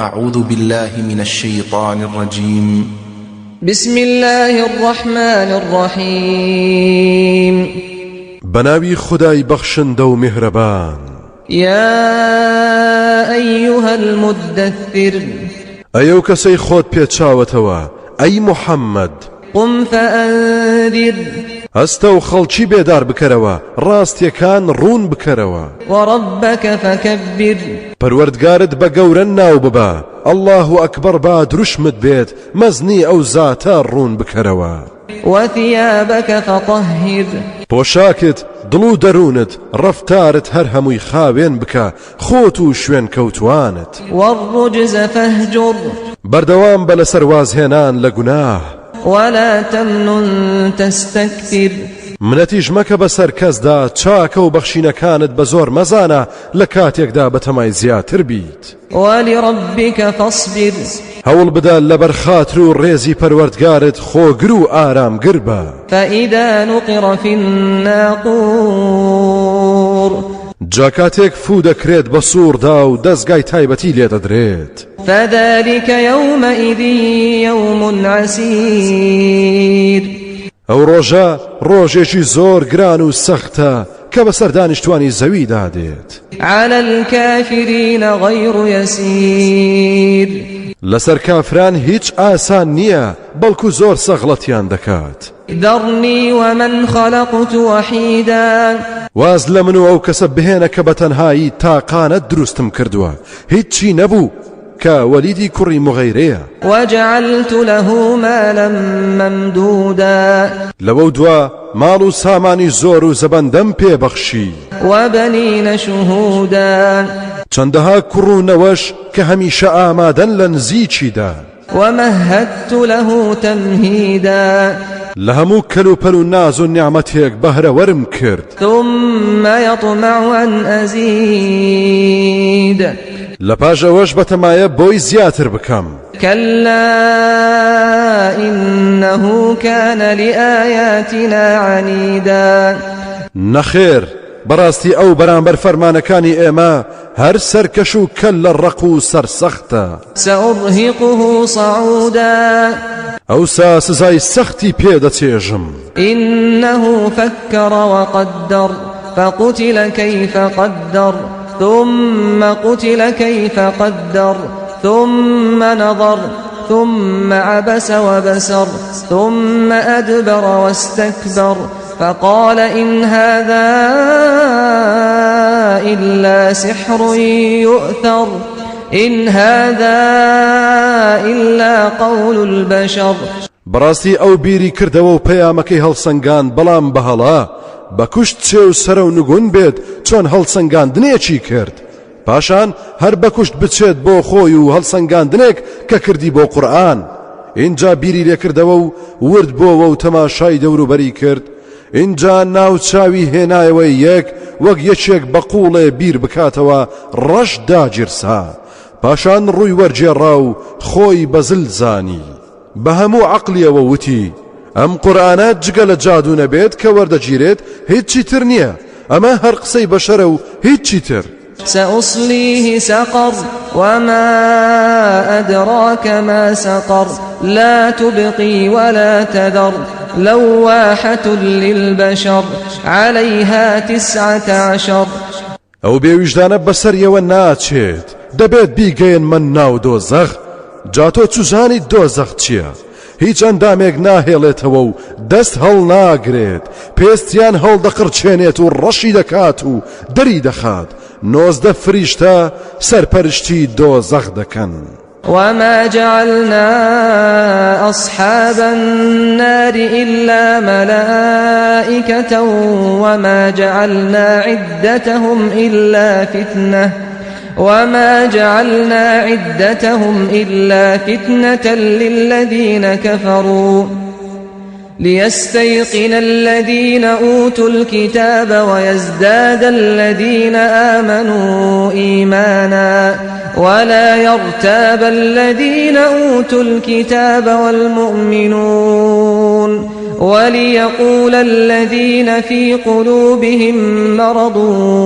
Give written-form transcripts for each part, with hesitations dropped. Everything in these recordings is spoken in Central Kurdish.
اعوذ باللە من الشیطان الرجیم. بسم اللە الرحمن الرحیم. بەناوی خودای بەخشندە و میهرەبان. یا ایها المدثر. ئەی ئەو کەسەی خۆت پێچاوەتەوە، ئەی محەممەد. قم فانذر. هەستە و خەڵکی بێدار بکەرەوە، ڕاستیەکان ڕوون بکەرەوە. وربک فکبر. پەروەردگارت بە گەورە ناو ببە، اللە اکبر با دروشمت بێت، مەزنی ئەو زاتە ڕوون بکەرەوە. وثیابک فطهر. پۆشاکت، دڵ و دەروونت، ڕەفتارت هەر هەمووی خاوێن بکە، خۆت و شوێنکەوتووانت. والرجز فاهجر. بەردەوام بە لەسەر وازهێنان لە گوناه. ولا تمنن تستکثر. منەتیش مەکە بەسەر کەسدا، چاکە و بەخشینەکانت بە زۆر مەزانە لە کاتێکدا بەتەمای زیاتر بیت. ولربک فاصبر. هەوڵ بدە لەبەر خاتر و ڕێزی پەروەردگارت خۆگر و ئارامگر بە. فإذا نقر فی الناقور. جا کاتێک فوو دەکرێت بە سووڕدا و دەزگای تایبەتی لێ دەدرێت. فذلک یومئذ یوم عسیر. ئەو ڕۆژە ڕۆژێکی زۆر گران و سەختە کە بەسەر دانیشتوانی زەویدا دێت. علی الکافرین غیر یسیر. لەسەر کافران هیچ ئاسان نییە بەڵکو زۆر سەغڵەتیان دەکات. ذرنی ومن خلقت وحیدا. واز لە من و ئەو کەسە بهێنە کە بە تەنهایی تاقانە دروستم کردووە هیچی نەبوو، کە وەلیدی کوڕی موغەیرەیە. وجعلت له مالا ممدودا. لەوەو دوا ماڵ و سامانی زۆر و زەبەندەم پێ بەخشی. وبنین شهودا. چەندەها کوڕ و نەوەش کە هەمیشە ئامادەن لە نزیکیدا. ومهدت له تمهیدا. لە هەموو کەلوپەل و ناز و نیعمەتێک بەهرەوەرم کرد. ثم یطمع ان ازید. لە پاش ئەوەش بەتەمایە بۆی زیاتر بکەم. کلا انه کان لآیاتنا عنیدا. نەخێر، بەڕاستی ئەو بەرامبەر فەرمانەکانی ئێمە هەر سەرکەش و کەللە ڕەق و سەرسەختە. سأرهقه صعودا. ئەوسا سزای سەختی پێ دەچێژم. إنه فکر وقدر فقتل کیف قدر ثم قتل کیف قدر ثم نظر ثم عبس وبسر ثم أدبر واستكبر فقال إن هذا إلا سحر يؤثر إن هذا إلا قول البشر. بەڕاستی ئەو بیری کردەوە و پەیامەکەی هەڵسەنگاند بەڵام بەهەڵە بەکوشت چێ و سەرەو نگون بێت چۆن هەڵسەنگاندنێکی کرد پاشان هەر بەکوشت بچێت بۆ خۆی و هەڵسەنگاندنێک کە کردی بۆ قورئان ئینجا بیری لێکردەوە و ورد بۆوە و تەماشای دەوروبەری کرد ئینجا ناوچاوی هێنایەوە یەک وەک یەکێک بە قوڵێ بیر بکاتەوە ڕەش داگیرسا پاشان ڕووی وەرگێڕا و خۆی بەزل زانی بە هەموو عەقڵیەوە وتی، ئەم قورئانە جگە لە جادوو نەبێت کە وەردەگیرێت هیچی تر نییە، ئەمە هەر قسەی بەشەرە و هیچی تر. سأصلیه سقر وما أدراک ما سقر لا تبقی ولا تذر لواحة للبشر علیها 19. ئەو بێویژدانە بەسەریەوە ناچێت دەبێت بیگەیەنمە ناو دۆزەخ جا تۆ چوزانیت دۆزەخ چییە؟ هیچ ئەندامێک ناهێڵێتەوە و دەست هەڵناگرێت پێستیان هەڵدەقڕچێنێت و ڕەشی دەکات و دەری دەخات 19 فریشتە سەرپەرشتی دۆزەخ دەکەن. وما جعلنا أصحاب النار إلا ملائكة وما جعلنا عدتهم إلا فتنة وما جعلنا عدتهم إلا فتنة للذين كفروا ليستيقن الذين أوتوا الكتاب ويزداد الذين آمنوا إيمانا ولا يرتاب الذين أوتوا الكتاب والمؤمنون. وليقول الذين في قلوبهم مرض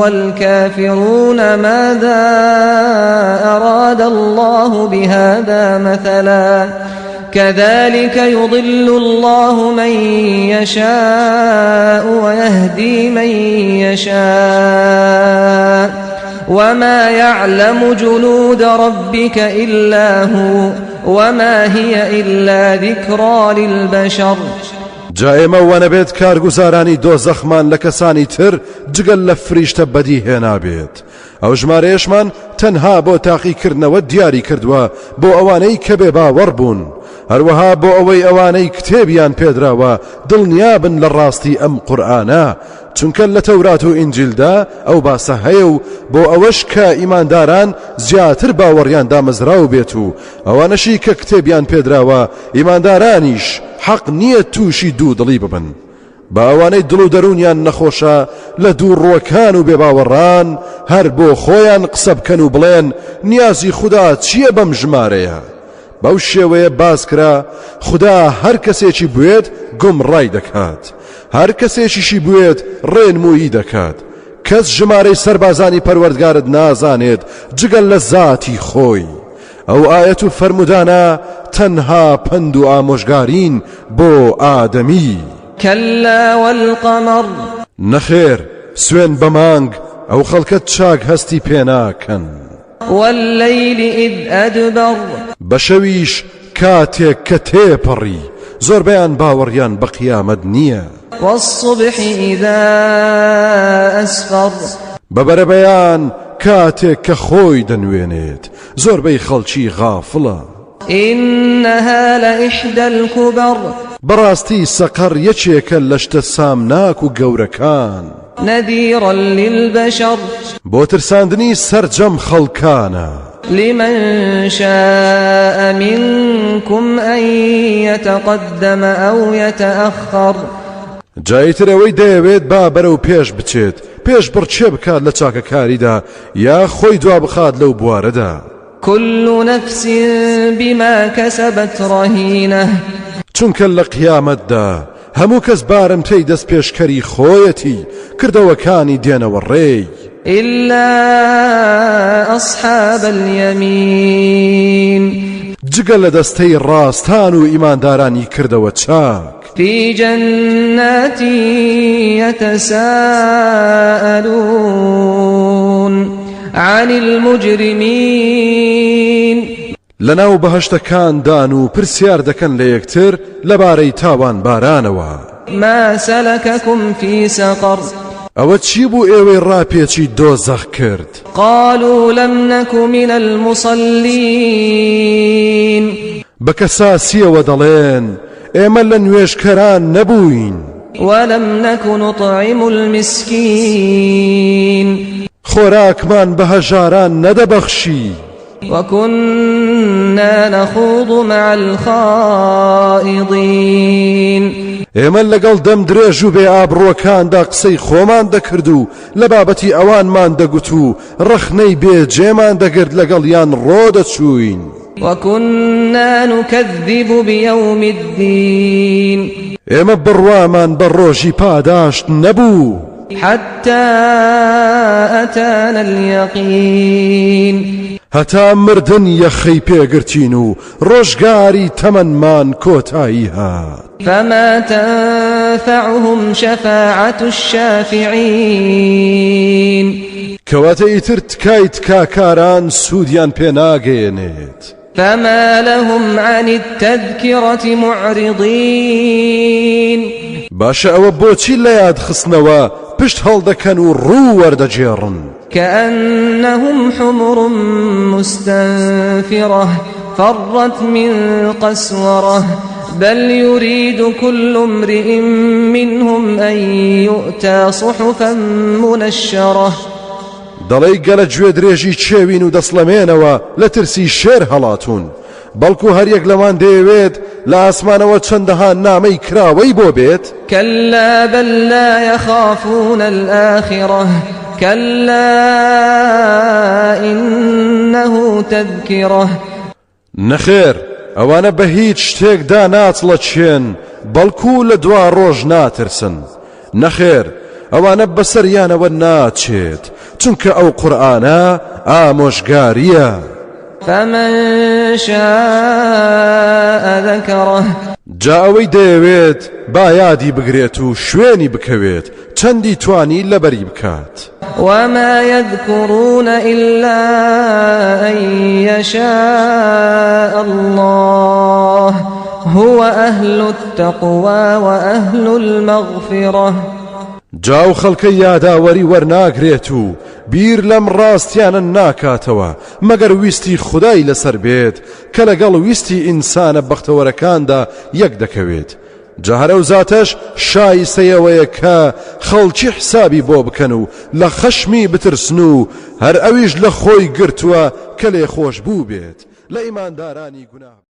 والكافرون ماذا أراد الله بهذا مثلا كذلك يضل الله من يشاء ويهدي من يشاء وما يعلم جنود ربك إلا هو وما هي إلا ذكرى للبشر جا ئێمە وەنەبێت کارگوزارانی دۆزەخمان لە کەسانی تر جگەل لە فریشتە بەدی هێنابێت ئەو ژمارەیەشمان تەنها بۆ تاقیکردنەوە دیاری کردووە بۆ ئەوانەی کە بێ باوەڕ بوون هەروەها بۆ ئەوەی ئەوانەی کتێبیان پێدراوە دڵنیابن لە ڕاستی ئەم قورئانە چونکە لە تەورات و ئینجیلدا ئەو باسە هەیە و بۆ ئەوەش کە ئیمانداران زیاتر باوەڕیان دامەزراو بێت و ئەوانەشی کە کتێبیان پێدراوە ئیماندارانیش حەق نییە تووشی دوودڵی ببن با ئەوانەی دڵ و دەروونیان نەخۆشە لە دووڕووەکان و بێباوەڕان هەر بۆ خۆیان قسە بکەن و بڵێن نیازی خودا چییە بەم ژمارەیە؟ بەو شێوەیە باس کرا خودا هەر کەسێکی بوێت گومڕای دەکات هەر کەسێکیشی بوێت ڕێنموویی دەکات کەس ژمارەی سەربازانی پەروەردگارت نازانێت جگە لە زاتی خۆی ئەو ئایەت و فەرموودانە تەنها پەند و ئامۆژگارین بۆ ئادەمی. کلا والقمر. نەخێر، سوێند بە مانگ، ئەو خەڵکە چاک هەستی پێناکەن. واللیل اذ ادبر. بە شەویش کاتێک کە تێپەڕی، زۆربەیان باوەڕیان بە قیامەت نییە. والصبح اذا اسفر. بە بەرەبەیان کاتێک کە خۆی دەنوێنێت، زۆربەی خەڵکی غافڵە. إنها لإحدى الكبر. بەڕاستی سەقەڕ یەکێکە لە شتە سامناک و گەورەکان. نذیرا للبشر. بۆ ترساندنی سەرجەم خەڵکانە. لمن شاء منکم أن یتقدم أو یتأخر. جا ئیتر ئەوەی دەیەوێت با بەرەو پێش بچێت، پێشبڕکێ بکات لە چاکەکاریدا یا خۆی دوابخات لەو بوارەدا. كل نفس بما كسبت رهینە. چونکە لە قیامەتدا هەموو کەس بارمتەی دەستپێشکەری خۆیەتی، کردەوەکانی دێنەوە ڕێی. إلا أصحاب اليمین. جگە لە دەستەی ڕاستان و ئیماندارانی کردەوە چاک. فی جنات یتساءلون عن المجرمین. لەناو بەهەشتەکاندان و پرسیار دەکەن لە یەکتر لەبارەی تاوانبارانەوە. ما سلککم فی سقر. ئەوە چی بوو ئێوەی ڕاپێچی دۆزەخ کرد؟ قالوا لم نک من المصلین. بە کەساسیەوە دەڵێن ئێمە لە نوێژکەران نەبووین. ولم نک نطعم المسکین. خۆراکمان بە هەژاران نەدەبەخشی. وكنا نخوض مع الخائضین. ئێمە لەگەڵ دەم درێژ و بێ ئابڕووەکاندا قسەی خۆمان دەکرد و لە بابەتی ئەوانمان دەگوت و ڕەخنەی بێ جێمان دەگرت لەگەڵیان ڕۆدەچووین. وكنا نكذب بيوم الدين. ئێمە بڕوامان بە ڕۆژی پاداشت نەبوو. حتى أتانا اليقين. هەتا مردن یەخەی پێگرتین و ڕۆژگاری تەمەنمان کۆتایی هات. فما تنفعهم شفاعة الشافعین. کەواتە ئیتر تکای تکاکاران سوودیان پێ ناگەیەنێت. فما لهم عن التذکرة معرضین. باشە ئەوە بۆچی لە یاد خستنەوە پشت هەڵدەکەن و ڕوو وەردەگێڕن؟ كأنهم حمر مستنفرة فرت من قسورة بل يريد كل امرئ منهم أن يؤتى صحفا منشرة. دەڵێی گەلە گوێدرێژی کێوین و دەسڵەمێنەوە لە ترسی شێر هەڵاتوون، بەڵکو هەریەک لەوان دەیەوێت لە ئاسمانەوە چەندەها نامەی کراوەی بۆ بێت. کلا بل لا یخافون الآخرە کلا انه تذکرە. نەخێر ئەوانە بە هیچ شتێکدا ناچڵەکێن. بەڵکو لە دوا ڕۆژ ناترسن. نەخێر ئەوانە بەسەریانەوە ناچێت، چونکە ئەو قورئانە ئامۆژگارییە. فمن شاء ذکره. جا ئەوەی دەیەوێت با یادی بگرێت و شوێنی بکەوێت چەندی توانی لەبەری بکات. وما يذكرون إلا أن يشاء الله هو أهل التقوى وأهل المغفرة. جا ئەو خەڵکە یاداوەری وەرناگرێت و بیر لەم ڕاستیانە ناکاتەوە مەگەر ویستی خودای لەسەر بێت کە لەگەڵ ویستی ئینسانە بەختەوەرەکاندا یەک دەکەوێت جا هەر ئەو زاتەش شایستەی ئەوەیە کە خەڵکی حسابی بۆ بکەن و لە خەشمی بترسن و هەر ئەویش لە خۆی گرتووە کە لێخۆشبوو بێت لە ئیماندارانی گوناه.